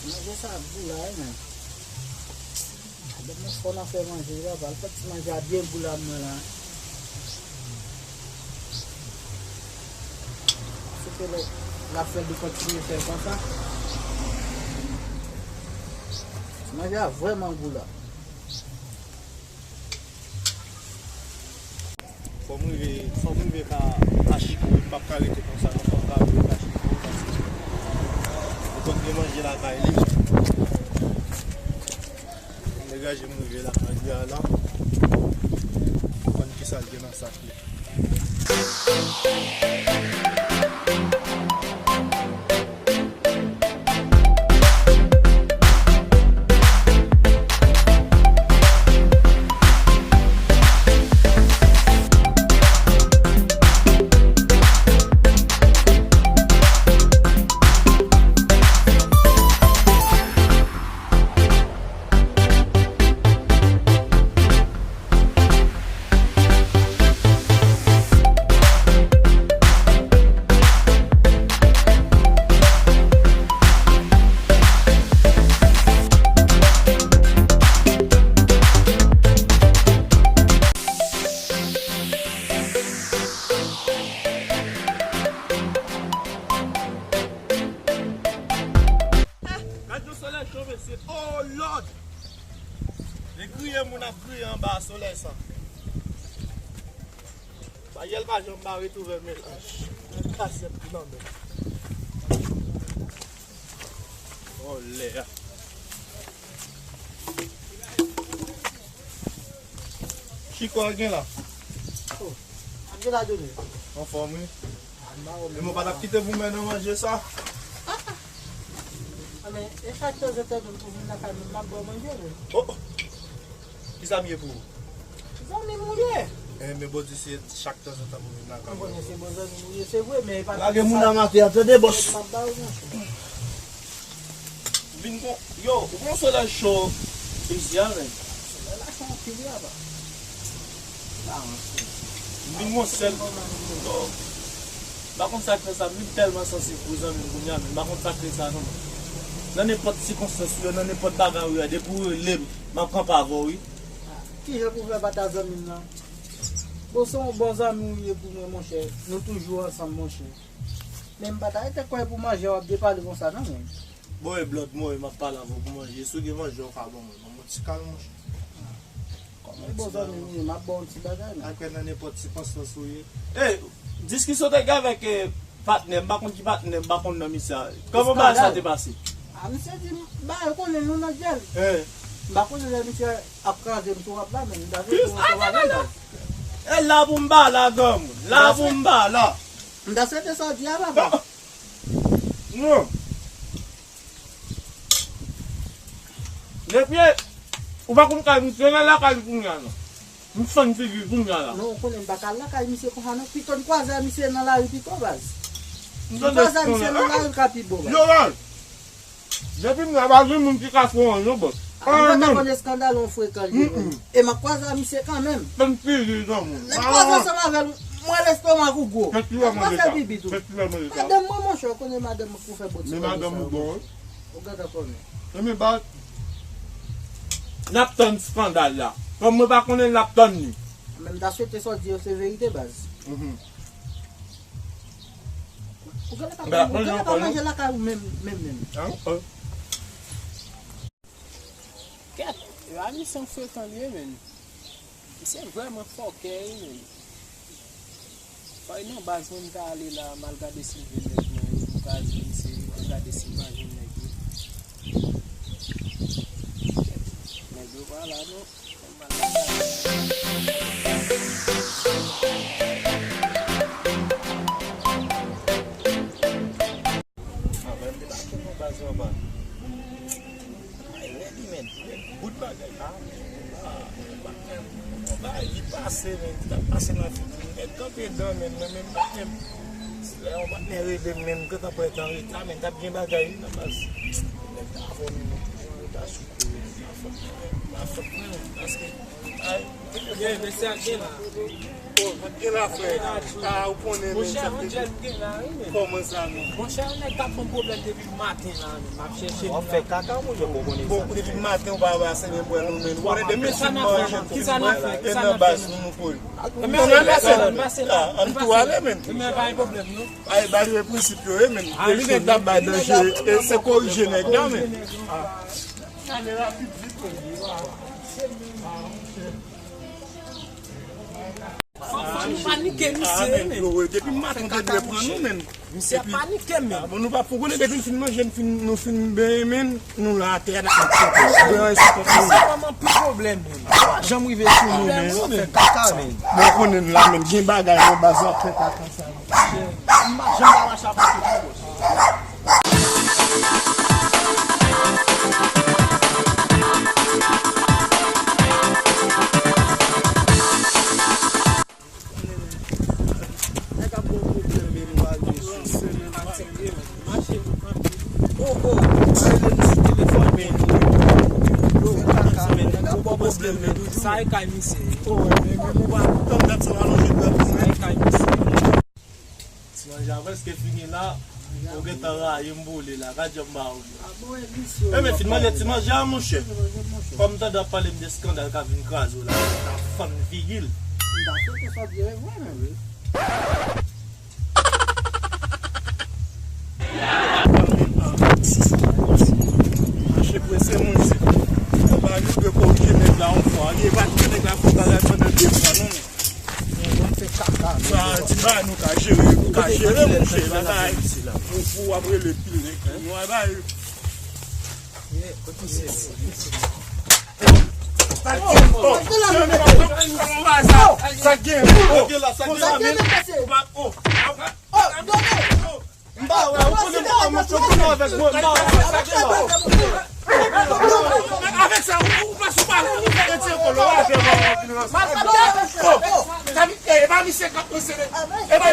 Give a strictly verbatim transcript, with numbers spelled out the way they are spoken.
Manje sa gou la, wi, men. Madanm mwen fò nan fè manje, papa. L fè ti manje a byen gou la, mwen la. Se ke lè l ap fè, li kontinye fè l konsa. Manje a vrèman gou la. Fò m rive, fò m rive ka, ka chiko, m p ap ka rete konsa non, fò m ka rive ka chiko, paske ou konn gen manje lakay li. M degaje m rive lakay li a la, ou konn kisa l gen nan sak li. Gad yon solèy cho, mesye. Oh Lord! E griye moun ap griye anba solèy sa. Bayèl pa janm ba retouve melanj. Mwen kase pou nan men. Oh lè a. Chiko a gen la. Oh, a gen la Doni. Anfòm wi. E mwen pa t ap kite pou mwen nan manje sa. Anben, e chak tanzantan menm pou vin lakay mwen, m ap ba w manje menm. Oh! Kisa m ye pou ou? Zanmi m ou ye. Eh, men bon di se chak tanzantan pou vin lakay mwen. Mwen konnen se bon zanmi m ou ye, se vre, men e pa... Lage moun nan atè a, tande, bòs. M ap ba ou, monchè. Vin kon, yo, ou gon solèy cho isi a, men. Solèy la cho anpil, wi, apa. M vin gon sèl. Yo, m pa konn sa k fè sa, m vin tèlman sansib pou zanmi m kounye a, men m pa konn sa k fè sa, non. Nan nenpòt sikonstans ou ye, nan nenpòt bagay ou ye, depi ou rele m, m ap kanpe avè w, wi. Kijan pou fè pa ta zanmi m nan? Bon, se yon bon zanmi ou ye pou mwen, monchè. Nou toujou ansanm, monchè. Men m pa ta rete kwè pou manje w ap depale konsa, non, men. Bon, e blòd mwen, m ap pale avè w pou manje. Si w gen manje, w ka ban mwen. Ban mwen ti kal, monchè. Kòman ti bagay, m ap ba w yon ti bagay, non. Ak nan nenpòt sikonstans ou ye. Ey, diskisyon te gen avèk, eh, patnè, m pa konn ki patnè, m pa konn nan misye a. Kòman bagay sa te pase? A, misye di m, ba, yo konnen nou nan djèl. Eh. M pa konnen lè misye ap kraze m sou rap la, men m ta vle pou mwen sou rap la. E la pou m ba la, granmoun. La pou m ba la. M ta swete sa w di a, papa. Non. Depi ou pa konn kay misye nan lakay li kounye a, non. M fann figi l kounye a la. Non, ou konnen m pa ka al lakay misye konsa, non. Pito n kwaze a misye nan lari pito, baz. M kwaze a misye nan lari l ka pi bon, baz. Yo, baz. Depi m la, pa gen moun ki ka fè w anyen, bòs. A, m pa ta konn eskandal yon frekan li ye menm. E m ap kwaze a misye kanmenm. Fann figi l, granmoun. Lè m kwaze ansanm avè l, m wè lestomak ou gwo. Kòmanse bibit ou. Madanm mwen, monchè, ou konnen madanm mwen pou fè bòt. Men madanm ou bon, wi. Ou gentan konnen. Ebyen, baz, n ap tann eskandal la. Kòm mwen pa konnen, n ap tann li. Men m ta swete sa w di yo se verite, baz. Mhm. Ou genlè pa, ou genlè pa manje lakay ou menm, menm, menm. Kèt, yo a misye yon frekan li ye, menn. Misye vrèman fòkè, wi, menn. Fòy non, baz, mwen m ta ale la, m al gade si m jwenn nèg mwen yo, m kraze misye, m al gade si m pa jwenn nèg yo. Kèt, nèg yo pa la, non. Anvan m debake nan baz anba. Ay, rèd wi, men. Rèd bout bagay. Ah, ah, yon bagay li pase, men. Li t ap pase nan figi m. Nèg kanpe dan, men. Mwen menm, mwen menm. Si lè yon patnè rele m, men, m gentan prèt an reta, men. T ap gen bagay, wi, nan baz. Nèg ta avè w, men. Paske, ay, gen, mesye a gen la. Gen la, frè. Ah, ou konnen, men, sa te gen la, wi, men. Kòman sa, men? Monchè, yon nèg t ap ban m pwoblèm depi maten la, men. M ap chèche li la. W ap fè kaka, monchè, pou w konnen sa. Bon, depi maten, ou pa wè se men bwè nou, men. Ou konnen depi fin manje, fin bwè, e nan baz nou, nou kouri. Ann ale, men. Ann tou ale, men. Men pa gen pwoblèm, non. Ay, ba yo e prensip yo ye, men. Depi nèg la bay danje, e se korije nèg la, men. Ale rapid, vit, men. Fò, fò nou panike misye, men. Depi maten, te dwe pran nou, men. Misye ap panike, men. Bon, nou pa pou konnen, depi n fin manje, n fin, nou fin benyen, men. Nou la atè a, n ap pran yon espas. Sa vrèman pi pwoblèm, men. Janm rive sou nou, men. Fè kaka, men. Bon, konnen la, men. Gen bagay nan baz la, fè kaka sa, men. M pa janm pa mache a pase pou bòs. Nèg ap bon pwoblèm, men nou pa gen sou. Mache, mache, mache. Oh, oh, pa rele m sou telefòn, men. Yo, men, men, ou bon pwoblèm, men. Sa e kay misye. Oh, men, men, men, pa tann dat sa w alonje dwèt ou, men. Sa e kay misye. Ti manje a prèske fini la. Ou gentan rayi m boule la. Gad jan m ba ou. Enben, fin manje ti manje a, monchè. Kòm m tande w ap pale m de eskandal k ap vin kraze w la, m ta fann figi l. M ta swete sa w di e vre, men. Mache prese, monchè. Anba nou dwe korije nèg la yon fwa. Li pa kite nèg la fè bagay pandan de fwa, non, men. Sa, ti bagay nou ka jere, nou ka jere, monchè, bagay. Pou, pou w ap rele pil nèg. Nou a bay. Sa k gen? Oh, sa k gen? Sa k gen la, sa k gen la, men. M pa wè, ou konnen m pa wè, monchè, ou konnen avèk mwen, m pa wè, sa k gen la. Avèk sa, ou, ou pa sou pa, ou fè retire kòl ou, ou fè mwen vin ranse. Oh, sa, e pa misye k ap ranse, e pa